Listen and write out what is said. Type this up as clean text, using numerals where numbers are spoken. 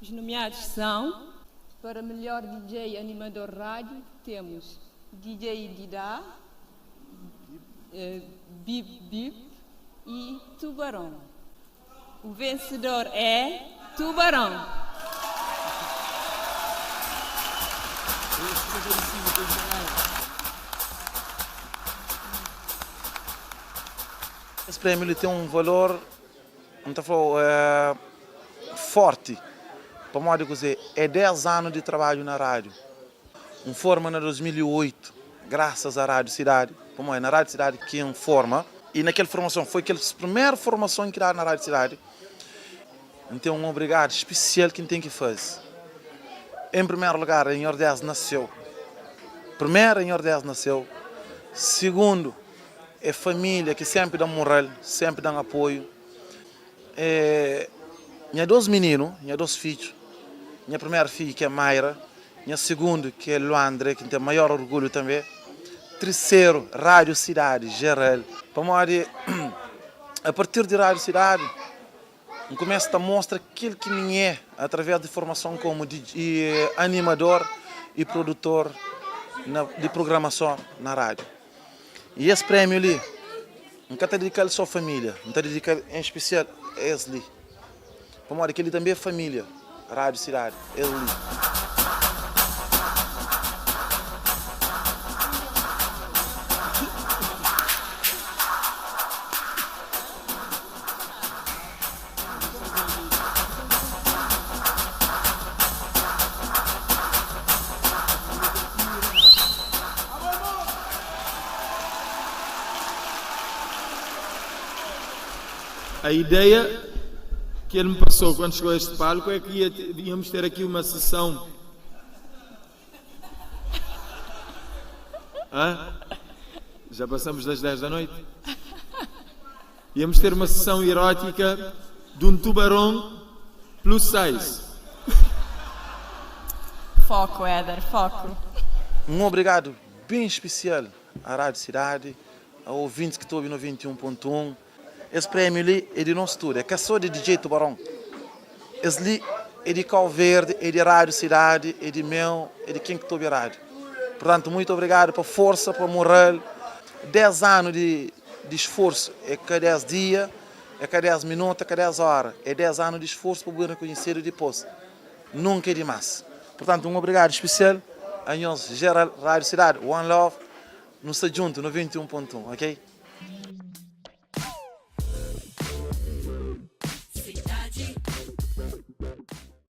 Os nomeados são, para melhor DJ animador rádio, temos DJ Didá, Bip Bip e Tubarão. O vencedor é Tubarão. Es prémiu li ten un valor, N ta fla-u, fórti, pamodi kuzê? É 10 anu di trabadju na rádiu. N forma na 2008, grasas a Rádiu Sidadi, pamodi é na Rádiu Sidadi ki N forma. I na kel formason, foi kel primeru formason ki dadu na Rádiu Sidadi, N ten un obrigadu spesial ki N ten ki faze. En primeru lugar, é Nhordes na séu. Primeru é Nhordes na séu. Sigundu, é família ki sénpri da-m mural, sénpri da-m apoiu. É nha dos mininu, nha dos fidju, nha primeru fidju ki é Mayra, nha sigundu ki é Luandre, ki N ten maior orgulhu tanbe, triseru, Rádiu Sidadi jeral, pamodi a partir di Rádiu Sidadi N kumesa ta mostra kel ki mi é através di formason komu di animador i produtor di prugramason na rádiu. I es prémiu li N ka ta didika-l sô família, N ta didika-l en spesial es li, pamodi kel-li tanbê é família Rádiu Sidadi, es li. A ideia que ele me passou quando chegou a este palco é que ia, íamos ter aqui uma sessão. Hã? Já passamos das 10 da noite? Íamos ter uma sessão erótica de um tubarão plus size. Foco, Éder, foco. Um obrigado bem especial à Rádio Cidade, a ouvintes ki ta obi 91.1. Es prémiu li é di nos tudu, é ka só di DJ Tubarão. Es li é di Kau Verdi, é di Rádio Cidade, é di meu, é di ken ki ta obi rádio. Portantu, muito obrigado pa forsa, pa mural. 10 anu di di sforsu é ka 10 dia, é ka 10 minutu, é ka 10 óra, é 10 anu di sforsu pa bu ben rekonhesedu dipôs. Nunka é dimás. Purtantu, un obrigadu spesial a nhos jeral Rádio Sidadi. One love, nu sta djuntu 91.1, ok?